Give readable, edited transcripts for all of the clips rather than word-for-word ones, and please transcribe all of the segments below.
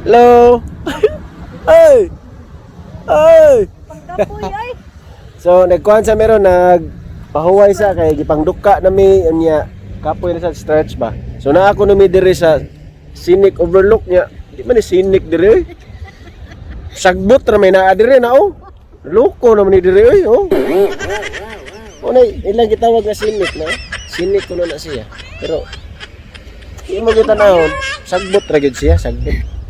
Hello. Hey. Hey. Pangkapoy ay. So nagkuhan sa meron, nag pahuway sa kay gipangduka na mi, unya kapoy na sa stretch ba. So naa ako numi diri sa scenic overlook niya. Di man ni scenic diri oy. Sagbot ra may naa diri na oh. Loko naman ni diri oy oh. Una ilang gitawag nga scenic na. Scenic kuno na siya. Pero di mo kita naon, sagbot ra gyud siya, sagbot.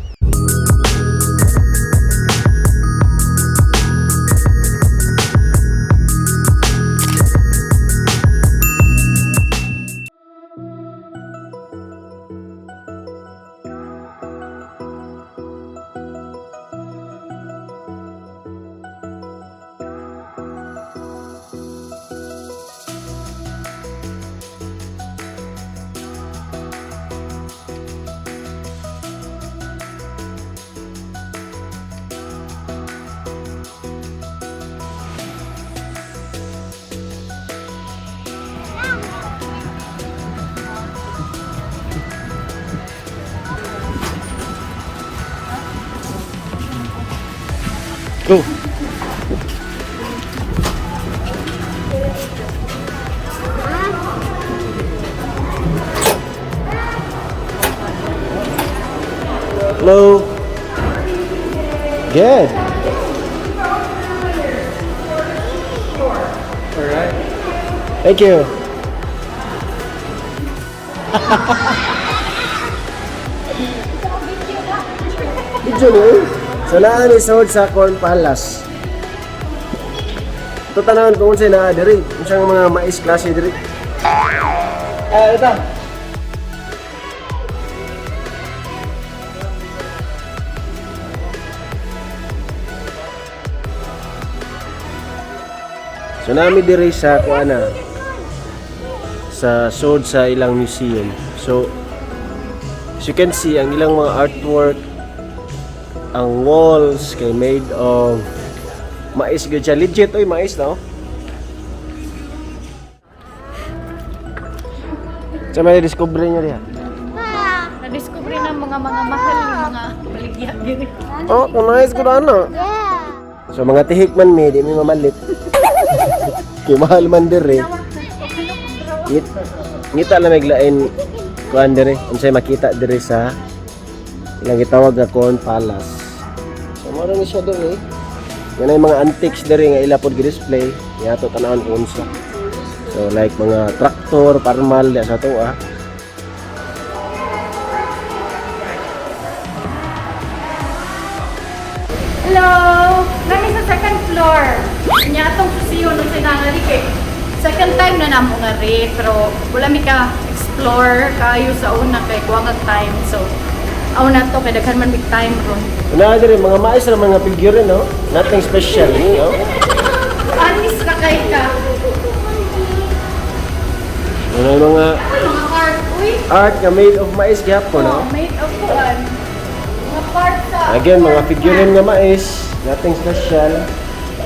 Go. Hello. Good. All right. Thank you. Video ni. So naa ni sold sa Corn Palace. Ito tanawon kung unsay naa diri. Unsa nga mga mais klase diri. Ah, ito. So nami diri sa kuana sa sold sa ilang museum. So as you can see, ang ilang mga artwork, ang walls kay made of mais gyud siya. Legit oy, mais no. Sa may discovery niya diha. Na-discover na mga mahal yung mga baligya diri. Oh, kung nice ko na ano. So mga tihik man mi, di mi mamalit. Kay mahal man diri. Ngita lang may lain kuan diri. Unsay makita diri sa ilang gitawag nga Corn Palace. So mao ni siya diri. Yan ay mga antiques diri nga ila pod gi-display. Niya ato tan-awon kung unsa. So like mga traktor, parmal diya sa ato ah. Hello! Nami sa second floor. Nya atong susiyon nung sinangari kay second time na namo nga ri pero wala mi ka explore kayo sa una kay kuwang ang time. So aw na to kay daghan man mig time ron. Una diri mga mais ra mga figure no. Nothing special, no? Anis ra kay ka. Ano yung mga Uy, mga art uy. art nga made of mais gihapon no? Oh, made of kuan. Mga part sa Again, mga figurine nga mais, nothing special.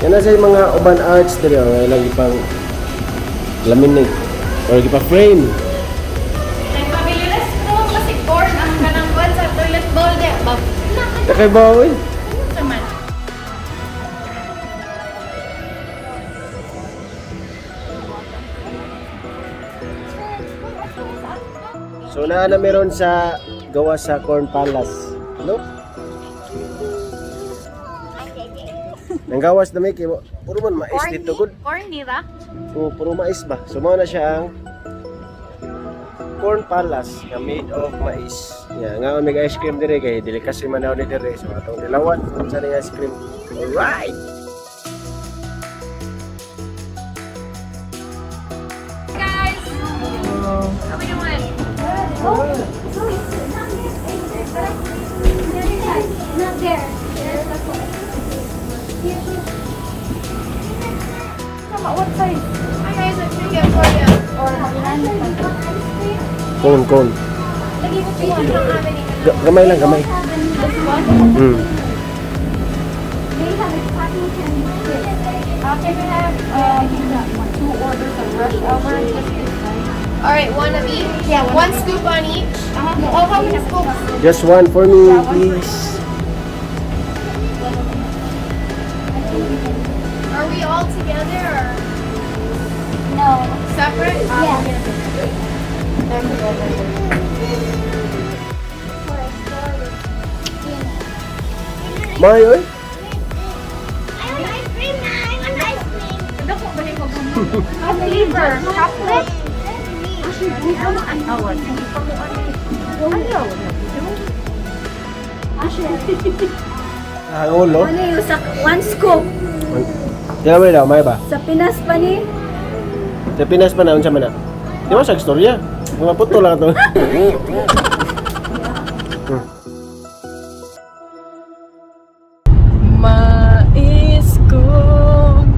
Yan na sa mga uban arts diri oh, nga ilang ipang laminate or gipa frame. Kay family restroom kasi corn ang kanang kuan sa toilet bowl di ba? Takay ba oy? Ano man? So naa na meron sa gawa sa Corn Palace. No? Nang gawas na may kay puro man mais dito gud. Corny ra? Oh, puro mais ba? So mao na siya ang Corn Palace nga made of mais. Yeah, nga may ice cream dire kay dili kasi manaw ni dire, so atong dilawan kung sa ice cream. Alright. Guys! How we doing? Not there. Tama, what size? Hi guys, I'm gonna get for you. Or Cone, cone. Lagi ko Gamay lang, gamay. This one? They have a cotton candy. Can we have two orders of Rush Hour? Just this size. All right, one of each. Yeah, One scoop on each. Oh, how many scoops? Just one for me, please. Are we all together or No. separate? Yeah. For a story. Dinner. May, oy. I want ice cream na. I want ice cream. Ang flavor? Chocolate? Awan. Ah, ulo. Ano yung sa one scoop? Di ba daw, may ba? Sa Pinas pa ni? Sa Pinas pa na, unsa man na? Di ba sa istorya? Mga puto lang ito. Mais kong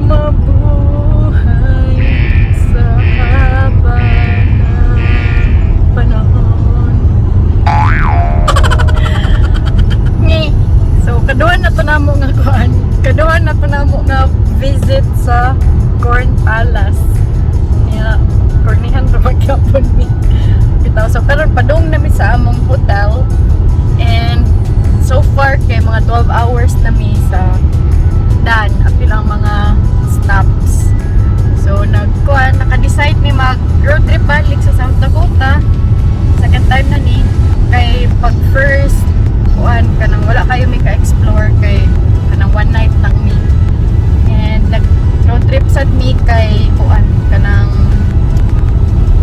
mabuhay sa haba ng panahon. Ngi. So, kaduhan na to namo nga kuan. Kaduhan na to namo nga visit sa Corn Palace. Niya, kornihan ra magyapon mi. Bitaw so karon padung na mi sa among hotel and so far kay mga 12 hours na mi sa dan apil ang mga stops. So nagkuan naka-decide mi mag road trip balik sa South Dakota. Second time na ni kay pag first kuan kanang wala kayo mi ka-explore kay kanang one night lang mi. And nag road trip sad mi kay kuan kanang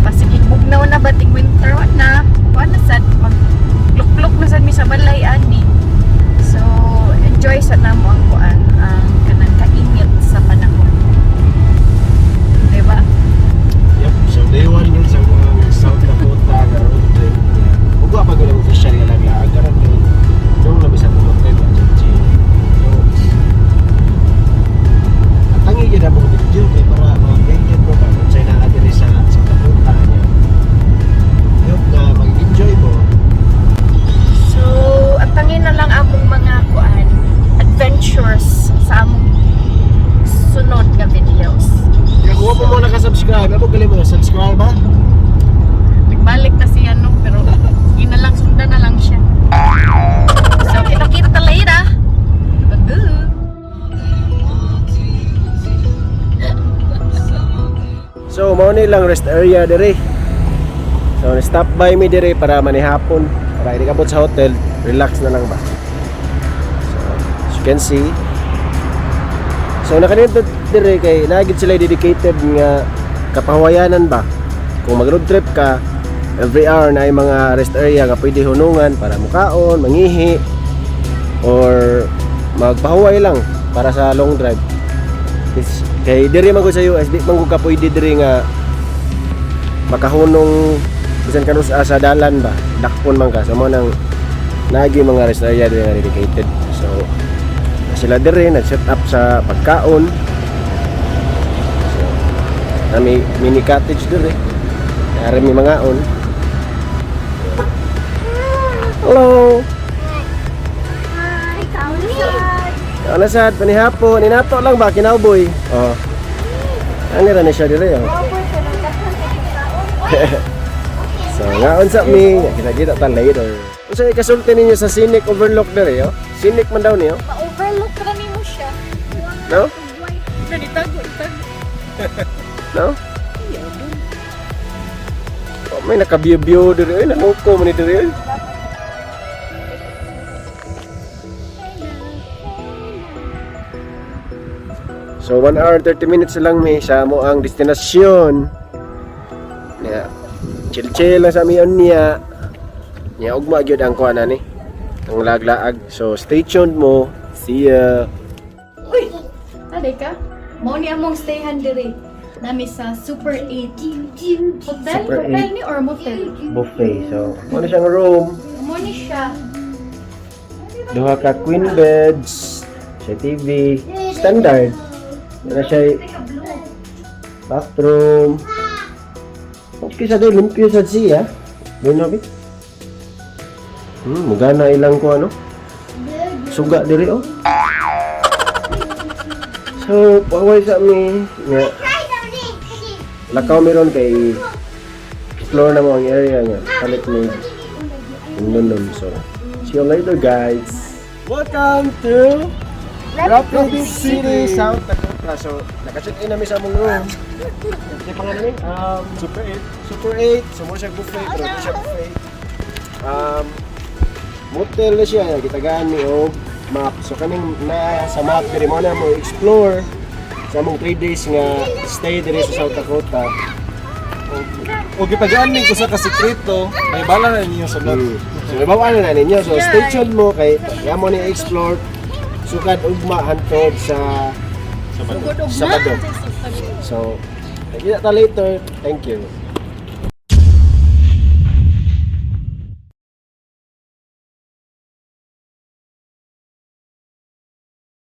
pasigig bugnaw na ba tig winter wa na kuan na sad mag luklok na sad mi sa balay ani. So enjoy sad namo ang kuan ang kanang kainit sa panahon. Diba? Yep, so day one yun sa mga South Dakota nga road trip. Ug wa pa gyud ang official nga laglaag karon kay nung labi sa road trip ang Chichi. So atangi gyud ang mga video kay para ma-update mo ba kung sa'yo naa diri sa South Dakota niya. I hope na mag-enjoy mo. So, atangin na lang among mga kuan adventures sa among sunod nga videos. Kaya kung wa pa mo naka-subscribe, ako galing mo subscribe ha. Nagbalik na siya no, pero ina lang sundan na lang siya. So, kita-kita later. Babu. So mao ni lang rest area dire. So stop by mi dire para manihapon, para hindi kabot sa hotel, relax na lang ba. So as you can see. So nakanindot dire kay nagid sila dedicated nga kapahuwayanan ba. Kung mag road trip ka, every hour na ay mga rest area nga pwede hunungan para mukaon, mangihi or magpahuway lang para sa long drive. Is, kay diri man gud sa US, di man gud ka pwede diri nga makahunong bisan kanus sa dalan ba, dakpon man ka. So mo nang naagi mga rest area diri nga dedicated. So sila diri nag-set up sa pagkaon. So nami mini cottage diri. Dari mi mangaon. Hello. Hi, Kausad. Ano sad panihapon, ninato lang ba kinawboy? Oh. Ano ra ni siya diri oh. So ngaon sa mi, kita-kita ta later. Unsa ikasulti ninyo sa scenic overlook diri oh? Scenic man daw niyo, Pa-overlook ra nimo siya. no? Ganitago, itago. No? Oh, may naka-view-view diri oy, nanuko man ni diri oy. So 1 hour and 30 minutes lang mi sa mo ang destinasyon. Ya. Chill-chill lang sa mi niya. Nya ugma gyud ang kuan ani. Ang laglaag. So stay tuned mo. See ya. Uy! Alay ka? Mao ni among stayhan diri. Nami sa Super 8. Hotel? Super Hotel 8. ni or motel? Buffet. So, ano siyang room? Mao ni siya. Duha ka queen beds, siya TV, standard. Ano siya bathroom. Okay sa day, limpyo sa siya. Bueno, bi? Mugana ilang ko ano? Suga diri oh. So, paway sa mi. Nga, lakaw meron kay Explore na mo ang area nga. Palit ni Nunom. So, see you later, guys. Welcome to Rapid City, South Dakota. So, naka-check in namin sa among room. Ano pangalan namin? Super 8. Super 8. So, mo siya buffet, pero di siya buffet. Motel na siya. Gitagaan ni og map. So, kaning na sa map, diri mo na mo explore sa among 3 days nga stay diri sa South Dakota. O gitagaan ni ko sa kasikreto, may bala na ninyo sa vlog. So, ibawa na ninyo. So, stay tuned mo kay yamo ni explore sukad ugma hantod sa Sabado. So, nakita ta later. Thank you.